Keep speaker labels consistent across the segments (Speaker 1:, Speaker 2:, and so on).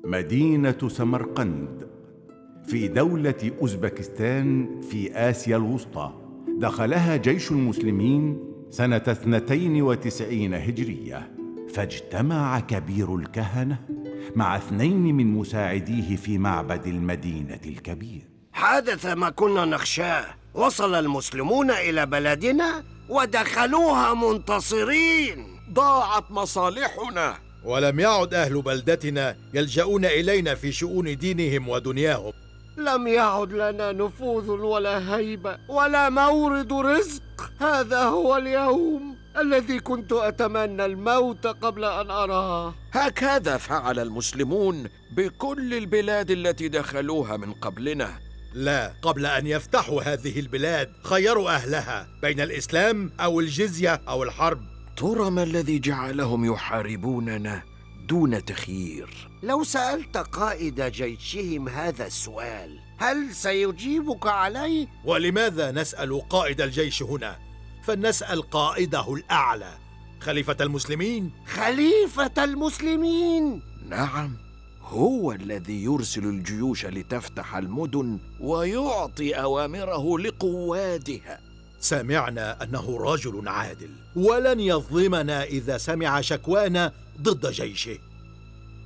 Speaker 1: مدينة سمرقند في دولة أوزبكستان في آسيا الوسطى، دخلها جيش المسلمين سنة 92 هجرية، فاجتمع كبير الكهنة مع 2 من مساعديه في معبد المدينة الكبير.
Speaker 2: حدث ما كنا نخشاه، وصل المسلمون إلى بلدنا ودخلوها منتصرين.
Speaker 3: ضاعت مصالحنا،
Speaker 4: ولم يعد أهل بلدتنا يلجؤون إلينا في شؤون دينهم ودنياهم.
Speaker 2: لم يعد لنا نفوذ ولا هيبة ولا مورد رزق. هذا هو اليوم الذي كنت أتمنى الموت قبل أن أراه.
Speaker 3: هكذا فعل المسلمون بكل البلاد التي دخلوها من قبلنا.
Speaker 4: لا، قبل أن يفتحوا هذه البلاد خيروا أهلها بين الإسلام أو الجزية أو الحرب.
Speaker 3: ترى ما الذي جعلهم يحاربوننا دون تخيير؟
Speaker 2: لو سألت قائد جيشهم هذا السؤال هل سيجيبك عليه؟
Speaker 4: ولماذا نسأل قائد الجيش هنا؟ فلنسأل قائده الأعلى، خليفة المسلمين.
Speaker 2: خليفة المسلمين؟
Speaker 3: نعم، هو الذي يرسل الجيوش لتفتح المدن ويعطي أوامره لقوادها.
Speaker 4: سمعنا أنه رجل عادل ولن يظلمنا إذا سمع شكوانا ضد جيشه.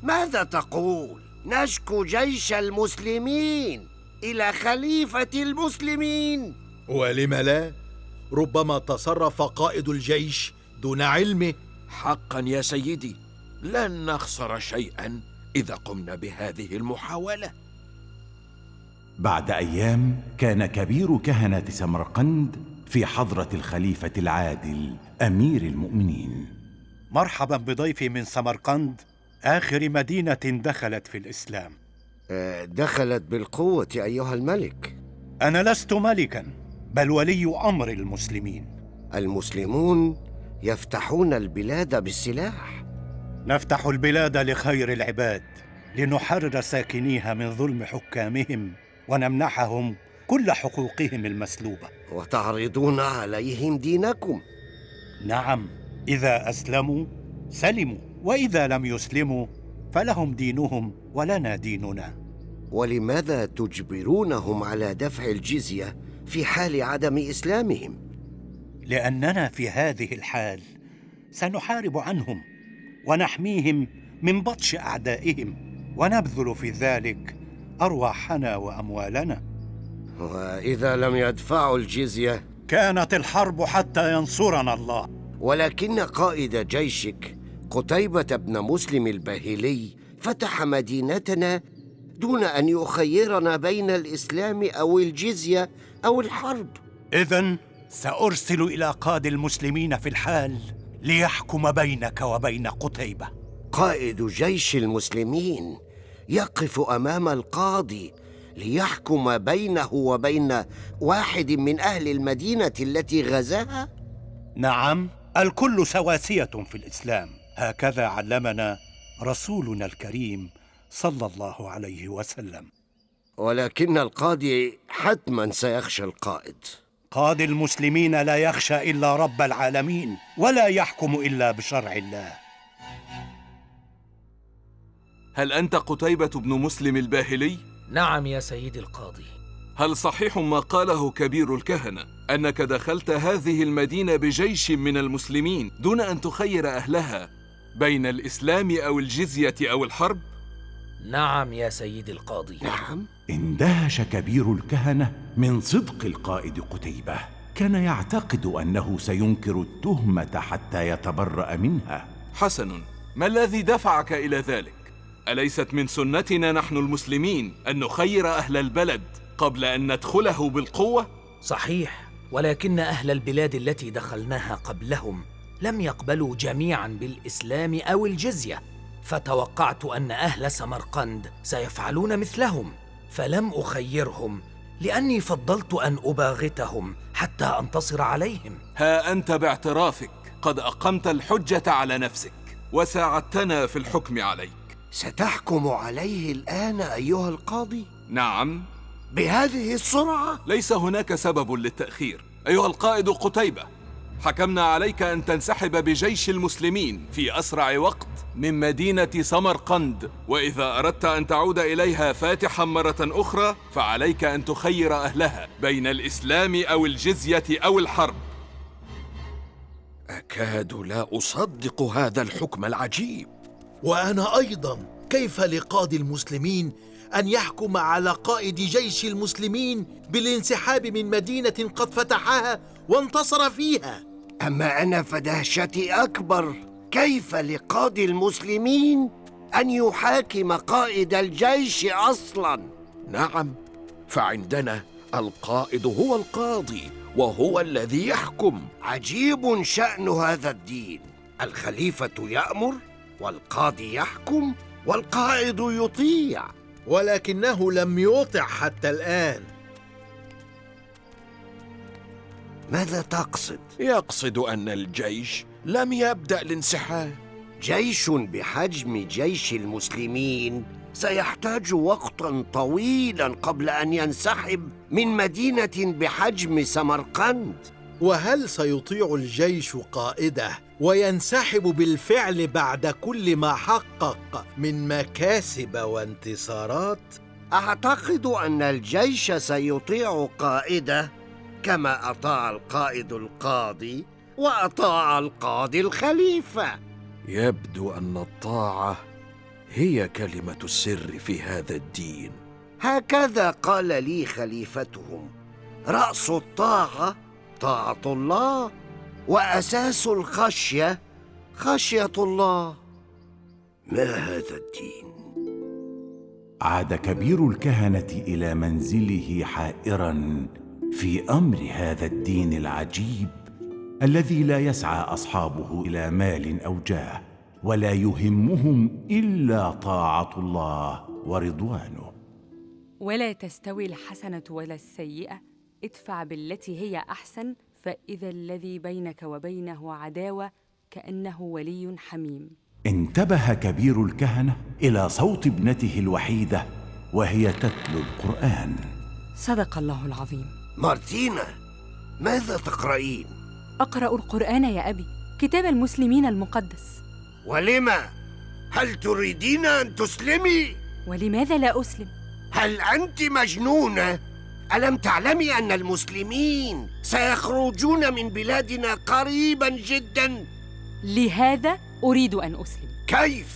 Speaker 2: ماذا تقول؟ نشكو جيش المسلمين إلى خليفة المسلمين؟
Speaker 4: ولم لا؟ ربما تصرف قائد الجيش دون علمه.
Speaker 3: حقا يا سيدي، لن نخسر شيئا إذا قمنا بهذه المحاولة.
Speaker 1: بعد أيام كان كبير كهنة سمرقند في حضرة الخليفة العادل أمير المؤمنين.
Speaker 5: مرحبا بضيفي من سمرقند، آخر مدينة دخلت في الإسلام.
Speaker 2: دخلت بالقوة أيها الملك.
Speaker 5: أنا لست ملكا، بل ولي أمر المسلمين.
Speaker 2: المسلمون يفتحون البلاد بالسلاح.
Speaker 5: نفتح البلاد لخير العباد، لنحرر ساكنيها من ظلم حكامهم ونمنحهم كل حقوقهم المسلوبة.
Speaker 2: وتعرضون عليهم دينكم؟
Speaker 5: نعم، إذا أسلموا سلموا، وإذا لم يسلموا فلهم دينهم ولنا ديننا.
Speaker 2: ولماذا تجبرونهم على دفع الجزية في حال عدم إسلامهم؟
Speaker 5: لأننا في هذه الحال سنحارب عنهم ونحميهم من بطش أعدائهم، ونبذل في ذلك أرواحنا وأموالنا.
Speaker 2: وإذا لم يدفعوا الجزية؟
Speaker 5: كانت الحرب حتى ينصرنا الله.
Speaker 2: ولكن قائد جيشك قتيبة بن مسلم الباهلي فتح مدينتنا دون أن يخيرنا بين الإسلام أو الجزية أو الحرب.
Speaker 5: إذن سأرسل إلى قائد المسلمين في الحال ليحكم بينك وبين قتيبة.
Speaker 2: قائد جيش المسلمين يقف أمام القاضي ليحكم بينه وبين واحد من أهل المدينة التي غزاها؟
Speaker 5: نعم، الكل سواسية في الإسلام، هكذا علمنا رسولنا الكريم صلى الله عليه وسلم.
Speaker 2: ولكن القاضي حتما سيخشى القائد.
Speaker 5: قاضي المسلمين لا يخشى إلا رب العالمين، ولا يحكم إلا بشرع الله.
Speaker 6: هل أنت قتيبة بن مسلم الباهلي؟
Speaker 7: نعم يا سيدي القاضي.
Speaker 6: هل صحيح ما قاله كبير الكهنة أنك دخلت هذه المدينة بجيش من المسلمين دون أن تخير أهلها بين الإسلام أو الجزية أو الحرب؟
Speaker 7: نعم يا سيدي القاضي.
Speaker 2: نعم.
Speaker 1: اندهش كبير الكهنة من صدق القائد قتيبة. كان يعتقد أنه سينكر التهمة حتى يتبرأ منها.
Speaker 6: حسن، ما الذي دفعك إلى ذلك؟ أليست من سنتنا نحن المسلمين أن نخير أهل البلد قبل أن ندخله بالقوة؟
Speaker 7: صحيح، ولكن أهل البلاد التي دخلناها قبلهم لم يقبلوا جميعاً بالإسلام أو الجزية، فتوقعت أن أهل سمرقند سيفعلون مثلهم، فلم أخيرهم لأني فضلت أن أباغتهم حتى أنتصر عليهم.
Speaker 6: ها أنت باعترافك قد أقمت الحجة على نفسك وساعدتنا في الحكم عليك.
Speaker 2: ستحكم عليه الآن أيها القاضي؟
Speaker 6: نعم.
Speaker 2: بهذه السرعة؟
Speaker 6: ليس هناك سبب للتأخير أيها القائد قتيبة. حكمنا عليك أن تنسحب بجيش المسلمين في أسرع وقت من مدينة سمرقند، وإذا أردت أن تعود إليها فاتحا مرة أخرى فعليك أن تخير أهلها بين الإسلام أو الجزية أو الحرب.
Speaker 3: أكاد لا أصدق هذا الحكم العجيب.
Speaker 4: وأنا أيضا، كيف لقاضي المسلمين أن يحكم على قائد جيش المسلمين بالانسحاب من مدينة قد فتحها وانتصر فيها؟
Speaker 2: أما أنا فدهشتي أكبر، كيف لقاضي المسلمين أن يحاكم قائد الجيش أصلاً؟
Speaker 3: نعم، فعندنا القائد هو القاضي وهو الذي يحكم.
Speaker 2: عجيب شأن هذا الدين، الخليفة يأمر والقاضي يحكم والقائد يطيع.
Speaker 4: ولكنه لم يطع حتى الآن.
Speaker 2: ماذا تقصد؟
Speaker 3: يقصد أن الجيش لم يبدأ الانسحاب.
Speaker 2: جيش بحجم جيش المسلمين سيحتاج وقتاً طويلاً قبل أن ينسحب من مدينة بحجم سمرقند.
Speaker 4: وهل سيطيع الجيش قائده وينسحب بالفعل بعد كل ما حقق من مكاسب وانتصارات؟
Speaker 2: أعتقد أن الجيش سيطيع قائده كما أطاع القائد القاضي وأطاع القاضي الخليفة.
Speaker 3: يبدو أن الطاعة هي كلمة السر في هذا الدين.
Speaker 2: هكذا قال لي خليفتهم: رأس الطاعة طاعة الله، وأساس الخشية خشية الله. ما هذا الدين؟
Speaker 1: عاد كبير الكهنة إلى منزله حائراً في أمر هذا الدين العجيب الذي لا يسعى أصحابه إلى مال أو جاه، ولا يهمهم إلا طاعة الله ورضوانه.
Speaker 8: ولا تستوي الحسنة ولا السيئة، ادفع بالتي هي أحسن فإذا الذي بينك وبينه عداوة كأنه ولي حميم.
Speaker 1: انتبه كبير الكهنة إلى صوت ابنته الوحيدة وهي تتلو القرآن.
Speaker 8: صدق الله العظيم.
Speaker 2: مارتينا، ماذا تقرأين؟
Speaker 8: أقرأ القرآن يا أبي، كتاب المسلمين المقدس.
Speaker 2: ولما؟ هل تريدين أن تسلمي؟
Speaker 8: ولماذا لا أسلم؟
Speaker 2: هل أنت مجنونة؟ ألم تعلمي أن المسلمين سيخرجون من بلادنا قريباً جداً؟
Speaker 8: لهذا أريد أن أسلم.
Speaker 2: كيف؟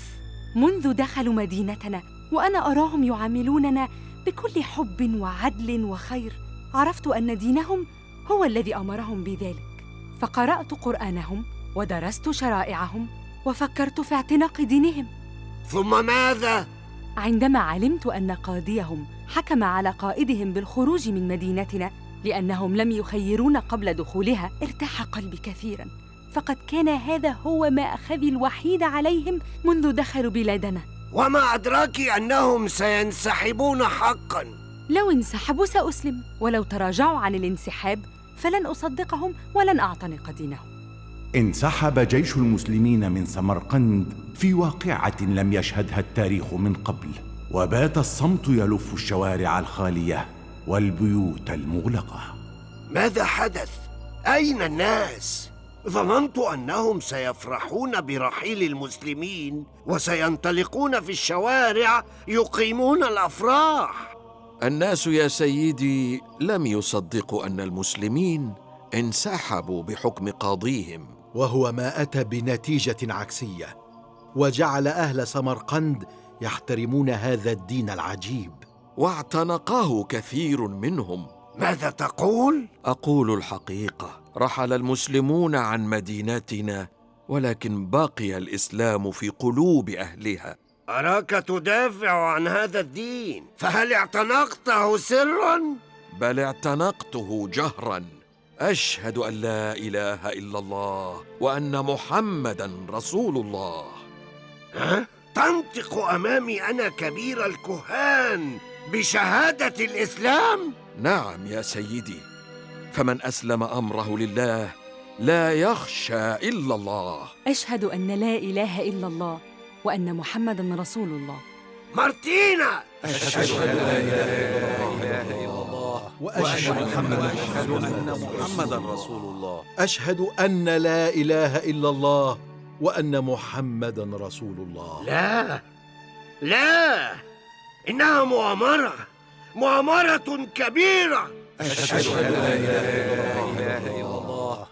Speaker 8: منذ دخلوا مدينتنا وأنا أراهم يعاملوننا بكل حب وعدل وخير، عرفت أن دينهم هو الذي أمرهم بذلك، فقرأت قرآنهم ودرست شرائعهم وفكرت في اعتناق دينهم.
Speaker 2: ثم ماذا؟
Speaker 8: عندما علمت أن قاضيهم حكم على قائدهم بالخروج من مدينتنا لأنهم لم يخيرون قبل دخولها، ارتاح قلبي كثيراً، فقد كان هذا هو ما أخذي الوحيد عليهم منذ دخلوا بلادنا.
Speaker 2: وما أدراك أنهم سينسحبون حقاً؟
Speaker 8: لو انسحبوا سأسلم، ولو تراجعوا عن الانسحاب فلن أصدقهم ولن أعتنق دينهم.
Speaker 1: انسحب جيش المسلمين من سمرقند في واقعة لم يشهدها التاريخ من قبل، وبات الصمت يلف الشوارع الخالية والبيوت المغلقة.
Speaker 2: ماذا حدث؟ أين الناس؟ ظننت أنهم سيفرحون برحيل المسلمين وسينطلقون في الشوارع يقيمون الأفراح.
Speaker 3: الناس يا سيدي لم يصدقوا أن المسلمين انسحبوا بحكم قاضيهم،
Speaker 4: وهو ما أتى بنتيجة عكسية وجعل أهل سمرقند يحترمون هذا الدين العجيب،
Speaker 3: واعتنقاه كثير منهم.
Speaker 2: ماذا تقول؟
Speaker 3: أقول الحقيقة، رحل المسلمون عن مدينتنا، ولكن بقي الإسلام في قلوب أهلها.
Speaker 2: أراك تدافع عن هذا الدين، فهل اعتنقته سراً؟
Speaker 3: بل اعتنقته جهراً. أشهد أن لا إله إلا الله وأن محمداً رسول الله.
Speaker 2: ها؟ تنطق أمامي أنا كبير الكهان بشهادة الإسلام؟
Speaker 3: نعم يا سيدي، فمن أسلم أمره لله لا يخشى إلا الله.
Speaker 8: أشهد أن لا إله إلا الله وأن محمداً رسول الله،
Speaker 2: مارتينا.
Speaker 3: أشهد أن لا إله إلا الله
Speaker 4: وأشهد
Speaker 3: أن محمدا رسول الله.
Speaker 4: أشهد أن لا إله إلا الله وأن محمدا رسول الله.
Speaker 2: لا لا، إنها مؤامرة، مؤامرة كبيرة.
Speaker 3: أشهد أن لا إله إلا الله.